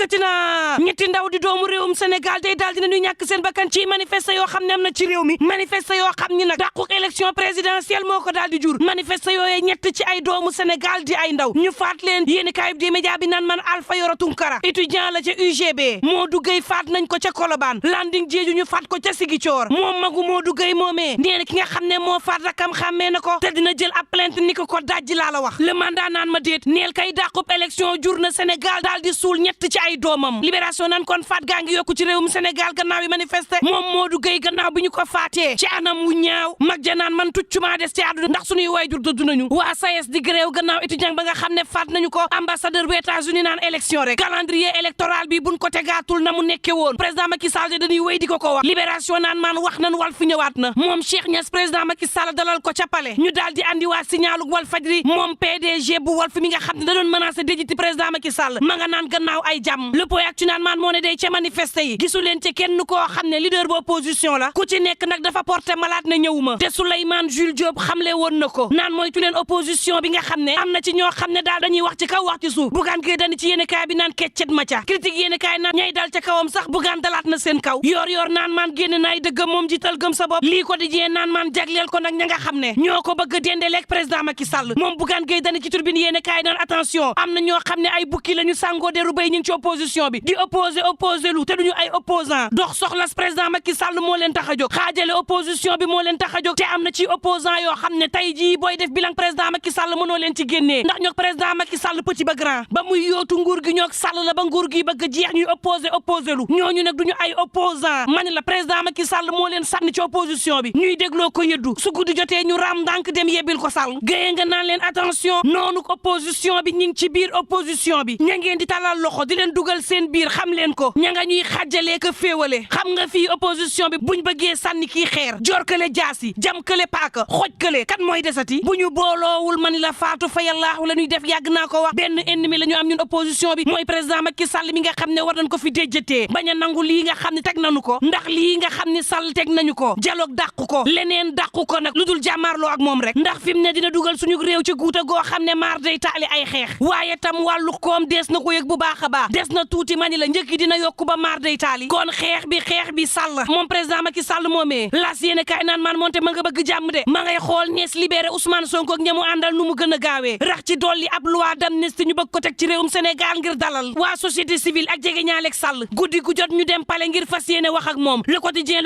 yëkkati na ñetti ndaw di doomu réewum Sénégal day daal dinañu ñàkk seen bakkan ci manifeste yoo xam ne am na ci réew mi manifeste yoo xam ni nag dàquk élection présidentielle moo ko daal di jur manifeste yooyee ñett ci ay doomu Sénégal di ay ndaw ñu faat leen yéeni kaayib di média bi naan man Alpha Yoro Tunkara étudiant la ca UGB Modou Gueye faat nañ ko ca Colobane Landing Jeeju ñu faat ko ca Ziguinchor moom magu Modou Gueye moomee nee na ki nga xam ne moo faat rakam xàmmee na ko te dina jël ab plainte ni ko dajji laa la wax le mandat naan ma déet neel kay dàqub élection jur na Sénégal daal di suul ñett ci ay doomam libération nan kon faat gaa ngi yokku ci réewum Sénégal gannaaw yi manifesté moom Modou Gueye gannaaw bi ñu ko faatee ci anam wu ñaaw mag ja naan man tuccumaa des ci àdduna ndax suñuy waajur dëddu nañu waa SAES di gréew gannaaw étudiant ba nga xam ne faat nañu ko ambassadeur bu États-Unis naan élection rek calendrier électoral bi buñ ko tegaatul na mu nekke woon président Macky Sall dañuy wéy di ko wax libération naan man wax nan wal fi ñëwaat na moom Cheikh Niass président Macky Sall dalal ko ca palais ñu daal di andiwaat signalu wal fajri moom PDG bu Walf mi nga xam ne da doon menacé déjiti président Macky Sall ma nga naan gannaaw ay jàmm le point ak ci naan maan moo ne day ca manifesté yi gisu leen ci kenn koo xam ne leader bu opposition la ku ci nekk nag dafa porté malade ne ñëwuma te Souleymane Jules Diop xamle woon na ko naan moytu leen opposition bi nga xam ne am na ci ñoo xam ne daal dañuy wax ci kaw wax ci suuf Bougane Gueye Dany ci yéene kaay bi naan keccet ma ca critique yéene kaay naan ñay dal ca kawam sax Bougane dalaat na seen kaw yor naan maan génn naay dëggam moom jiital gëm sa bopp lii ko di jee naan maan jagleel ko nag ña nga xam ne ñoo ko bëgg dendeleeg président Macky Sall moom Bougane Gueye Dany ci turbine yéene kaay naan attention am na ñoo xam ne ay bukki la ñu sàngoo deru bay ñu ngi ci opposition bi di opposé lu te duñu ay opposant dox soxlas président Macky Sall moo leen tax a jóg xaajale opposition bi moo leen tax a jóg te am na ci opposant yoo xam ne tey jii booy def bilan président Macky Sall mënoo leen ci génnee ndax ñoo président Macky Sall petit ba grand ba muy yootu nguur gi ñoo Sall la ba nguur gi bëgg jeex ñuy opposé lu ñooñu nag duñu ay opposant man la président Macky Sall moo leen sànni ci opposition bi ñuy dégloo ko yëddu su guddi jotee ñu ram ndànk dem yebbil ko Sall géye nga naan leen attention noonu opposition bi ñi ngi ci biir opposition bi ña ngeen di talal loxo di leen dugal seen biir xam leen ko ña nga ñuy xàjjalee ko féewale xam nga fii opposition bi buñ bëggee sànni kii xeer jor kële jaasi jam kële paaka xoj kële kan mooy desati bu ñu booloowul man la faatu fa yàllaahu la ñuy def yàgg naa ko wax benn ennemi la ñu am ñun opposition bi mooy président Macky Sall mi nga xam ne war nañ ko fi déjjatee bañ a nangu lii nga xam ne teg nañu ko ndax lii nga xam ne Sall teg nañu ko dialogue dàqu ko leneen dàqu ko nag lu dul jàmmaarloo ak moom rek ndax fi mu ne dina dugal suñu réew ci guuta goo xam ne maar day taali ay xeex waaye tam wàllu koom dees na ko yëg bu baax a baax des na tuuti mani la njëkk dina yokku ba maar day taali kon xeex bi Sall moom président Macky Sall moomee las yéene kaay naan maan moonte ma nga bëgg jàmm de ma ngay xool nees libéré Ousmane Sonko ak ñamu àndal nu mu gën a gaawee rax ci dolli ab loi d'amnistie ñu bëgg ko teg ci réewum Sénégal ngir dalal waa société civile ak jege ñaaleeg Sall guddi gu jot ñu dem pale ngir fas yéene wax ak moom le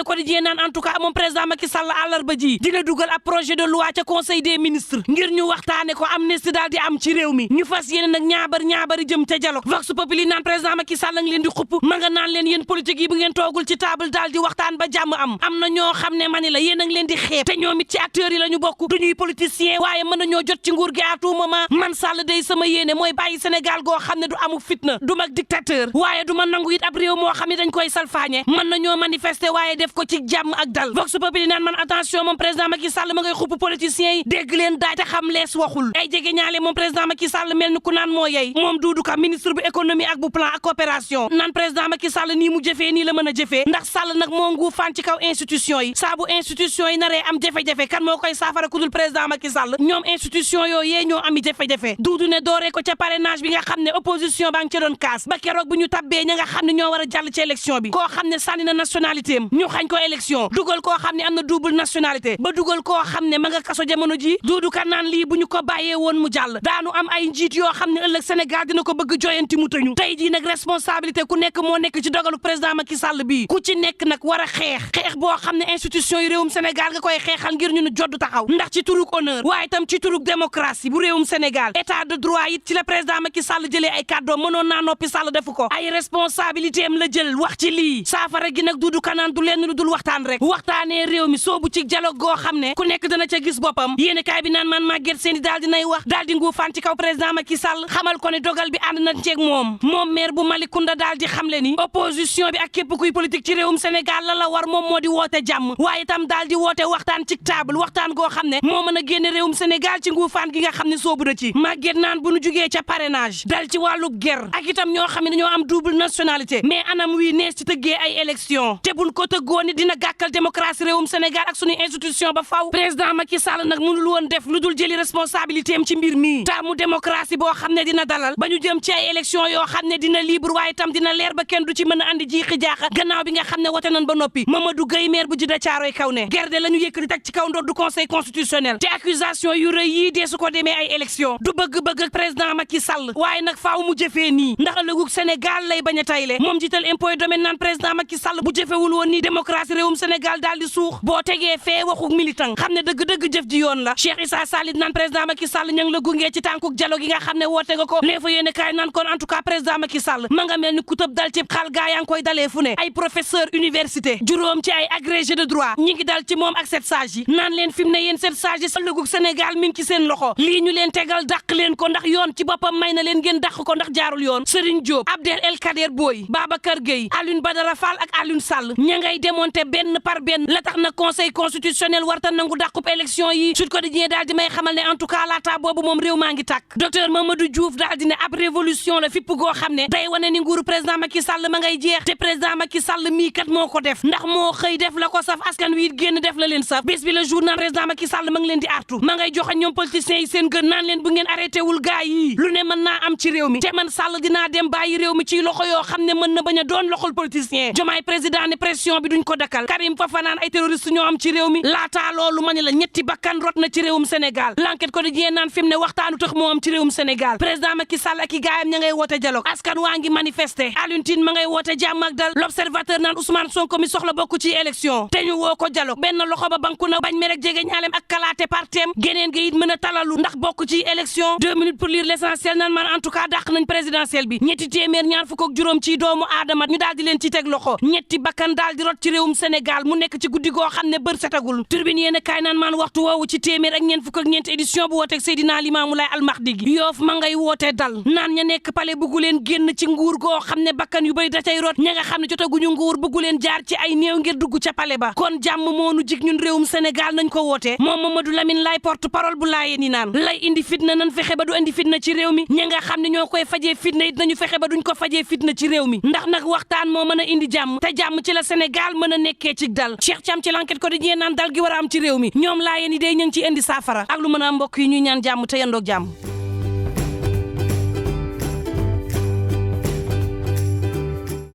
quotidien naan en tout cas moom président Macky Sall àllarba ji dina dugal ab projet de loi ca conseil des ministres ngir ñu waxtaane ko amnistie daal di am ci réew mi ñu fas yéene nag ñaabari jëm ca dialogue vox populi naan président Macky Sall ngi leen di xupp ma nga naan leen yéen politique yi bu ngeen toogul ci table daal di waxtaan ba jàmm am na ñoo xam ne mani la yéen a ngi leen di xeeb te ñoom it ci acteurs yi la ñu bokk duñuy politicien waaye mën nañoo jot ci nguur gi à tout moment man Sall day sama yéene mooy bàyyi Sénégal goo xam ne du amu fitna du mag dictateur waaye du ma nangu it ab réew moo xam ne dañ koy salfaañe mën nañoo manifester waaye def ko ci jàmm ak dal vox populi naan man attention moom président Macky Sall ma ngay xupp politiciens yi dégg leen daaj te xam lees waxul ay jege ñaale moom président Macky Sall mel ni ku naan moo yey moom Doudou Ka ministre bu économie ak bu plan ak coopération naan président Macky Sall nii mu jëfee nii la mën a jëfee ndax Sall nag moo ngu fan ci kaw institution yi saa bu institution yi naree am jafe-jafe kan moo koy saafara ku dul président Macky Sall ñoom institution yooyu yee ñoo ami jafe-jafe Doudou ne dooree ko ca parrainage bi nga xam ne opposition baa ngi ca doon kaas ba keroog bu ñu tabbee ña nga xam ne ñoo war a jàll ci élection bi koo xam ne sànni na nationalité am ñu xañ ko élection dugal koo xam ne am na double nationalité ba dugal koo xam ne ma nga kaso jamono ji Doudou Ka naan lii bu ñu ko bàyyee woon mu jàll daanu am ay njiit yoo xam ne ëllëg Sénégal dina ko bëgg joyanti mu tëñu tey jii nag responsabilité ku nekk moo nekk ci dogalu président Macky Sall bii ku ci nekk nag war a xeex boo xam ne institution yi réewum Sénégal nga koy xeexal ngir ñu jodd taxaw ndax ci turuk honneur waaye itam ci turuk démocratie bu réewum Sénégal état de droit it ci la président Macky Sall jëlee ay kàddoom mënoon naa noppi Sall defu ko ay responsabilité am la jël wax ci lii saafara gi nag Doudou Ka naan du lenn lu dul waxtaan rek waxtaanee réew mi soobu ci dialogue goo xam ne ku nekk dana ca gis boppam yéene kaay bi naan man Maguette Sène daal dinay wax daal di nguufaan ci kaw président Macky Sall xamal ko ne dogal bi ànd na ceeg moom maire bu Malicounda daal di xamle ni opposition bi ak képp kuy politique ci réewum Sénégal la war moom moo di woote jàmm waaye itam daal di woote waxtaan ci table waxtaan goo xam ne moo mën a génne réewum Sénégal ci nguufaan gi nga xam ne soobu na ci Maguette naan bu nu jugee ca parrainage dal ci wàllu guerre ak itam ñoo xam ne dañoo am double nationalité mais anam wi nees ci tëggee ay élection te buñ ko tëggoo ni dina gàkkal démocratie réewum Sénégal ak suñu institution ba faw président Macky Sall nag mënul woon def lu dul jëli responsabilité am ci mbir mi taamu démocratie boo xam ne dina dalal ba ñu jëm ci ay élection yoo xam ne dina libre waaye tam dina leer ba kenn du ci mën a andi jiixi jaaxa gannaaw bi nga xam ne wote nañ ba noppi Mamadou Gueye maire bu Djiddah Thiaroye Kaw ne gerde la ñu yëkkati teg ci kaw ndoor du conseil constitutionnel te accusation yu rëy yii dee su ko demee ay élection du bëgg-bëgg ak président Macky Sall waaye nag faaw mu jëfee nii ndax ëllëgug Sénégal lay bañ a tayle moom jiital impôt domaine naan président Macky Sall bu jëfewul woon nii démocratie réewum Sénégal daal di suux boo tegee fee waxuk militant xam ne dëgg-dëgg jëf ji yoon la Cheikh Issa Sall naan président Macky Sall ña ngi la gungee ci tànkuk dialogue gi nga xam ne woote nga ko léefa yéene kaay naan kon en tout cas président Macky Sall ma nga mel ni ku tëb dal ci xal gaa yaa ngi koy dalee fu ne ay professeur université juróom ci ay agrégé de droit ñi ngi dal ci moom ak sept sages yi naan leen fi mu ne yéen sept sages yi ëllëgug Sénégal mi ngi ci seen loxo lii ñu leen tegal dàq leen ko ndax yoon ci boppam may na leen ngeen dàq ko ndax jaarul yoon Serigne Diop Abdel El Kader Boy Babacar Gueye Alioune Badara Fall ak Alioune Sall ña ngay démonter benn par benn la tax na conseil constitutionnel warta nangu dàqub élection yi Sud Quotidien daal di may xamal ne en tout cas laata boobu moom réew maa ngi tàkk docteur Mamadou Diouf daal di ne ab révolution la fipp goo xam ne day wane ni nguuru président Macky Sall ma ngay jeex te président Macky Sall mii kat moo ko def ndax moo xëy def la ko saf askan wi génn def la leen saf bés bi le journal président Macky Sall ma ngi leen di artu ma ngay joxe ñoom politiciens yi seen gën naan leen bu ngeen arrêté wul gaa yi lu ne mën naa am ci réew mi te man Sall dinaa dem bàyyi réew mi ci loxo yoo xam ne mën na bañ a doon loxol politicien Diomaye président ne pression bi duñ ko dakkal Karim Fofana naan ay terroriste ñoo am ci réew mi laataa loolu ma ne la ñetti bakkan rot na ci réewum Sénégal l'enquête ko di naan fi mu ne waxtaanu tax moo am ci réewum Sénégal président Macky Sall ak i gaayam ña ngay woote dialogue askan waa ngi manifester Alioune Tine ma ngay woote jàmm ak dal l'observateur naan Ousmane Sonko mi soxla bokk ci élection te ñu woo ko dialogue benn loxo ba banku na bañ me rek jege ñaalem ak kalaate partem geneen ga it mën a talalu ndax bokk ci élection 2 minutes pour lire l'essentiel naan man en tout cas dàq nañ présidentielle bi ñetti téeméer ñaar fukk ak juróom ci doomu aadama ñu daal di leen ci teg loxo ñetti bakkan daal di rot ci réewum Sénégal mu nekk ci guddi goo xam ne bër setagul turbine yéen a kaay naan maan waxtu woowu ci téeméer ak ñeent fukk ak ñeent édition bu wooteeg Seydina Limamou Laye Almahdi gi Yoff ma ngay woote dal naan ña nekk pale bëggu leen génn ci nguur goo xam ne bakkan yu bëri da cay rot ña nga xam ne jotaguñu nguur bëggu leen jaar ci ay néew ngir dugg ca pale ba kon jàmm moonu jig ñun réewum Sénégal nañ ko woote moom Mamadou Lamine Laye porte parole bu laayee ni naan lay indi fitna nan fexe ba du indi fitna ci réew mi ña nga xam ne ñoo koy fajee fitna it nañu fexe ba duñ ko fajee fitna ci réew mi ndax nag waxtaan moo mën a indi jàmm te jàmm ci la Sénégal mën a nekkee ci dal Cheikh Thiam ci l'enquête ko di naan dal gi war a am ci réew mi ñoom laayeen yi day ñu ngi ci indi saafara ak lu mën a mbokk yi ñuy ñaan jàmm te yandoog jàmm